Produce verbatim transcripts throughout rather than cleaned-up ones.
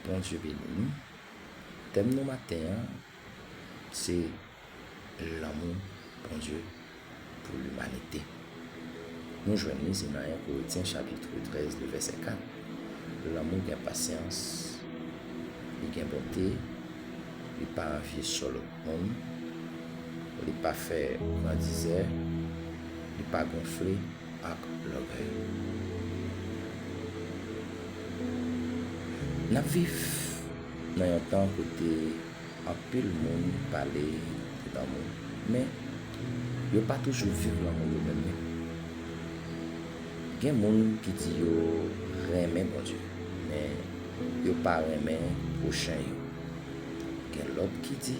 Bondye beni nou. Tèm nou maten an, se lanmou Bondye pou limanite. Nou jwenn li, se nan en Korentyen chapit trèz, le vèsè kat. Lanmou gen pasyans, li gen bonte, li pa anvye sò lòt moun, li pa fè grandizè, li pa gonfle ak lògèy. N ap viv nan yon tan kote anpil moun pale de lanmou, men yo pa toujou viv lanmou yo menm menm. Gen moun ki di yo renmen Bondye, men yo pa renmen pwochen yo. Gen lòt ki di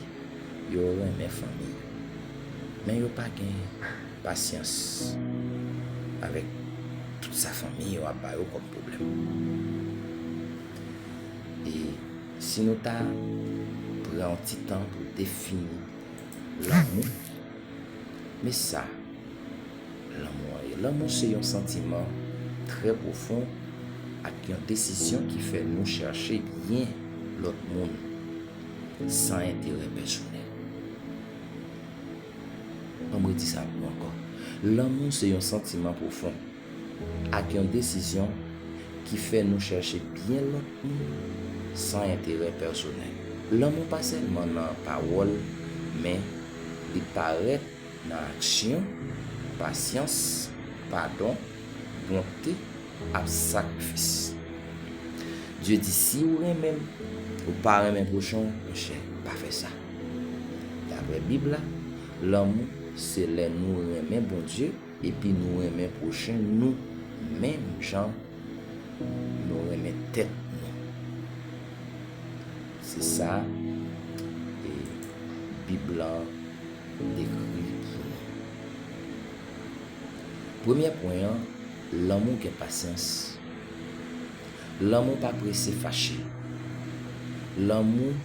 yo renmen fanmi yo, men yo pa gen pasyans avèk tout sa fanmi yo ap ba yo kòm pwoblèm. E si nou ta pran yon ti tan pou defini lanmou, men sa lanmou an ye. Lanmou se yon santiman trè pwofon ak yon desizyon ki fè nou chèche byen lòt moun san enterè pèsonèl. An m redi sa pou nou ankò. Lanmou se yon santiman pwofon ak yon desizyon ki fè nou chèche byen lòt moun san enterè pèsonèl. Lanmou pa sèlman nan pawòl, men li parèt nan aksyon, pasyans, padon, bonte, ak sakrifis. Dye di, "Si w renmen m, ou pa renmen pwochen w, monchè, pa fè sa." Daprè Bib la, lanmou se lè nou renmen Bondye epi nou renmen pwochen nou menm jan nou renmen tèt nou. Se sa, e, Bib la dekri pou nou. Premyè pwen an, lanmou gen pasyans. Lanmou pa prese fache. Lanmou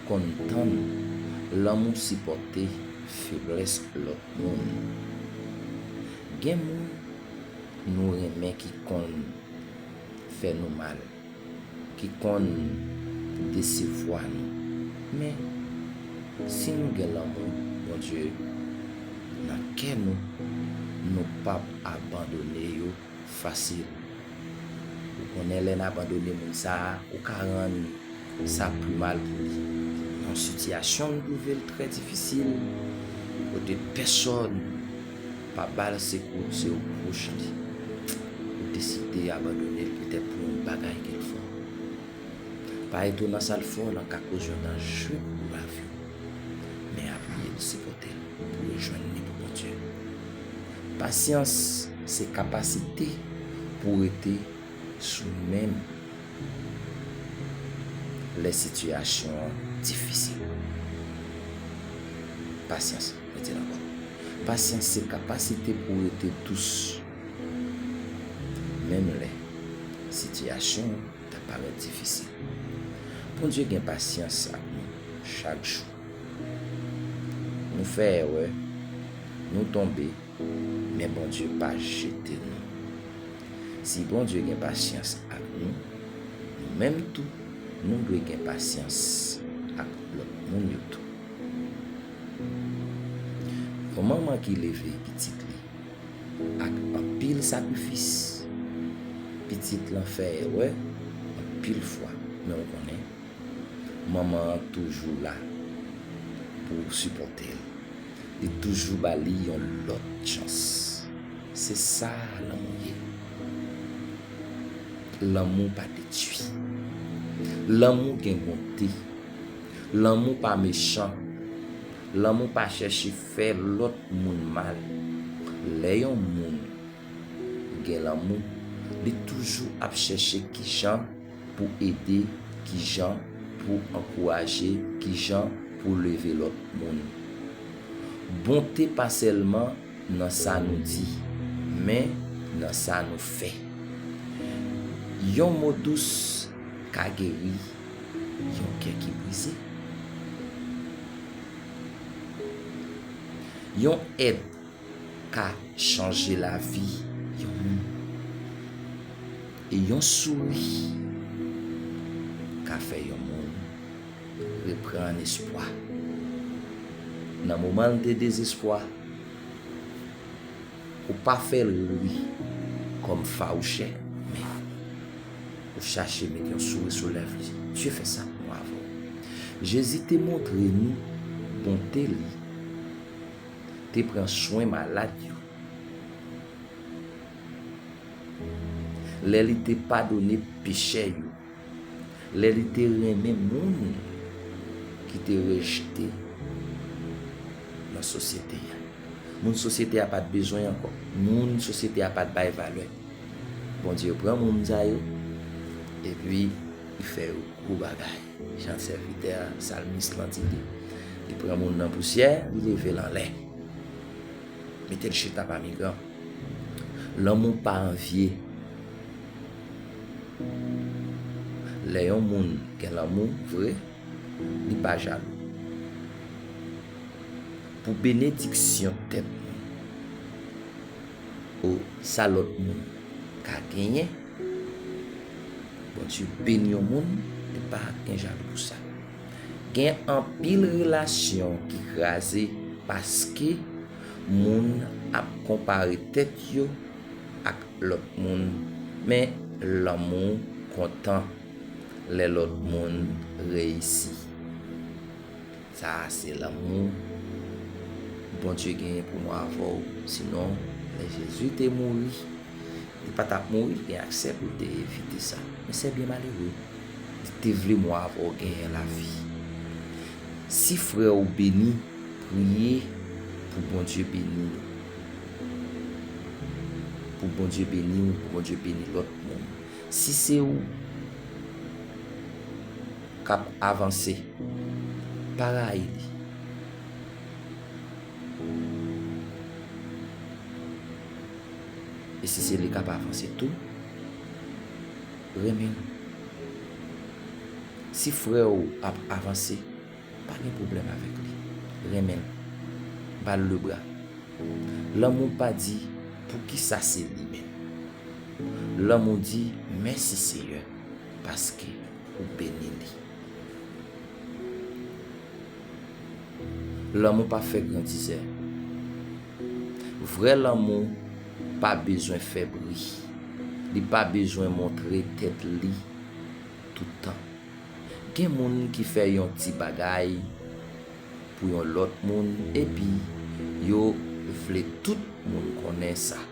konn tann. Lanmou sipòte feblès lòt moun. Gen moun nou renmen ki konn fè nou mal, ki konn desevwa nou. Men, si nou gen lanmou Bondye nan kè nou, nou p ap abandone yo fasil. Ou konnen, lè n abandone moun sa a, ou ka rann sa pi mal pou li. Nan yon sitiyasyon n twouve l trè difisil, kote pèsòn pa ba l sekou, se yon pwòch li, ou deside abandone l petèt pou yon bagay ke l fè w. Pa etonan sa l fè w lan ka koz yon danje pou lavi w, men apiye l, sipòte l pou rejwenn li pou Bondye. Pasyans se kapasite pou w rete sou menm lè sitiyasyon an difisil. Pasyans, mwen di l ankò. Pasyans se kapasite pou w rete dous, menm lè sitiyasyon an ta parèt difisil. Bondye gen pasyans ak nou chak jou. Nou fè erè, nou tonbe, men Bondye pa jete nou. Si Bondye gen pasyans ak nou, nou menm tou, nou dwe gen pasyans ak lòt moun yo tou. Yon manman ki leve pitit li ak anpil sakrifis, pitit lan fè erè anpil fwa, men w konnen, manman an toujou la pou sipòte l. Li toujou ba li yon lòt chans. Se sa lanmou ye. Lanmou pa detwi. Lanmou gen bonte. Lanmou pa mechan. Lanmou pa chèche fè lòt moun mal. Lè yon moun gen lanmou, li toujou ap chèche kijan pou ede, kijan pou ankouraje, kijan pou leve lòt moun. Bonte pa sèlman nan sa nou di, men nan sa nou fè. Yon mo dous ka geri yon kè ki brize. Yon èd ka chanje lavi yon moun. E yon souri ka fè yon moun reprann espwa. Nan moman l te dezespwa, ou pa fè l ri kòm fawouchè, men ou chache met yon souri sou lèv li. Dye fè sa pou mwen avè w. Jezi te montre nou bonte li, te pran swen malad yo, lè li te padone pechè yo, lè li te renmen moun ki te rejte nan sosyete a. Moun sosyete a pa t bezwen ankò. Moun sosyete a pa t bay valè. Bondye pran moun sa yo, epi li fè yo gwo bagay. Jan sèvitè salmis lan di li, li pran moun nan pousyè, li leve l anlè. Mete l chita pami gran. Lanmou pa anvye. Lè yon moun gen lanmou vre, li pa jalou. Pou benediksyon tèt nou, o sa lòt moun ka genyen, Bondye beni yon moun, li pa gen jalou pou sa. Gen anpil relasyon ki kraze paske moun ap konpare tèt yo ak lòt moun, men lanmou kontan lè lòt moun reyisi. Sa a se lanmou Bondye genyen pou mwen avè w. Sinon, lè Jezi te mouri, li pa t ap mouri, li gen aksè pou l te evite sa. Men se byen malere. Li te vle mwen avè w genyen lavi. Si frè w beni, priye pou Bondye beni l. Pou Bondye beni w, pou Bondye beni lòt moun. Si se ou k ap avanse, pa rayi li. E si se li k ap avanse tou, renmen l. Si frè w ap avanse, pa gen pwoblèm avèk li. Renmen l. Ba l lebra. Lanmou pa di, "Poukisa se li menm?" Lanmou di, "Mèsi, Seyè, paske ou beni li." Lanmou pa fè grandizè. Vrè lanmou pa bezwen fè bri. Li pa bezwen montre tèt li tout tan. Gen moun ki fè yon ti bagay pou yon lòt moun, epi yo vle tout moun konnen sa.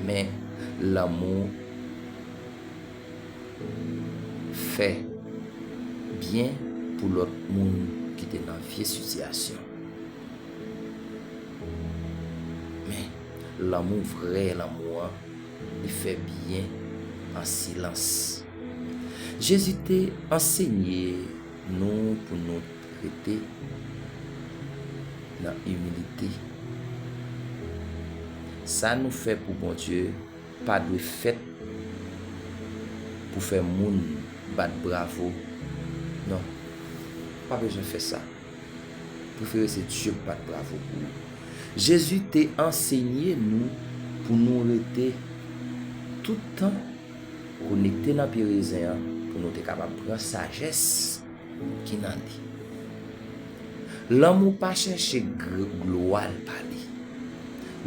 Men lanmou fè byen pou lòt moun ki te nan vye sitiyasyon. Men lanmou, vrè lanmou an, li fè byen an silans. Jezi te ansenye nou pou nou rete nan imilite. Sa nou fè pou Bondye pa dwe fèt pou fè moun bat bravo. Non, pa bezwen fè sa. Prefere se Dye k bat bravo pou ou. Jezi te ansenye nou pou nou rete tout tan konekte nan pye rezen an, pou nou te kapab pran sajès ki nan li. Lanmou pa chèche gr-, glwa l pa li.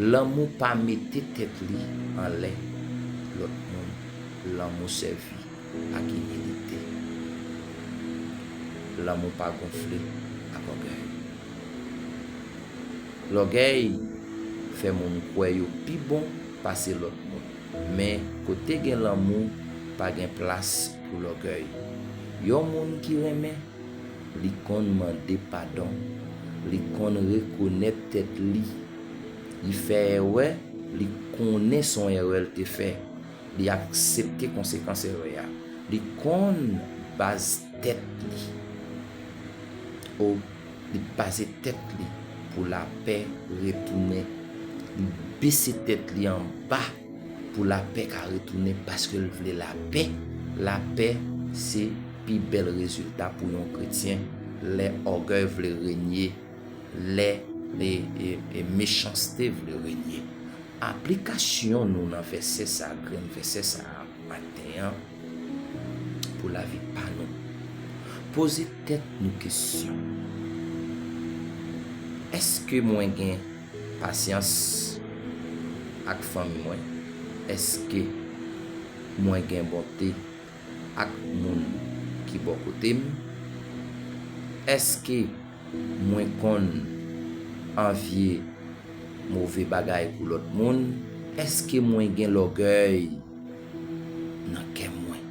Lanmou pa mete tèt li anlè lòt moun. Lanmou sèvi ak imilite. Lanmou pa gonfle ak ògèy. Lògèy fè moun kwè yo pi bon pase lòt moun. Men kote gen lanmou, pa gen plas pou lògèy. Yon moun ki renmen, li konn mande padon, li konn rekonèt tèt li. Li fè èrè, li konnen se yon èrè l te fè. Li aksepte konsekans èrè a. Li konn baze tèt li. O, li baze tèt li pou lapè retounen. Li bese tèt li anba pou lapè ka retounen paske l vle lapè. Lapè se pi bèl rezilta pou yon kretyen lè ògèy vle renye, lè e, e, e mechanste vle renye. Aplikasyon nou nan vèsè sa, grenn vèsè sa a maten an, pou lavi pa nou. Poze tèt nou kesyon. Èske mwen gen pasyans ak fanmi mwen? Èske mwen gen bonte ak moun ki bò kote m? Èske mwen konn anvye move bagay pou lòt moun? Èske mwen gen lògèy nan kè mwen?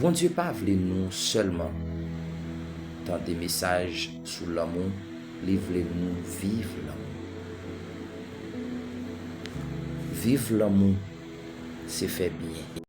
Bondye pa vle nou sèlman tande mesaj sou lanmou, li vle nou viv lanmou. Viv lanmou, se fè byen.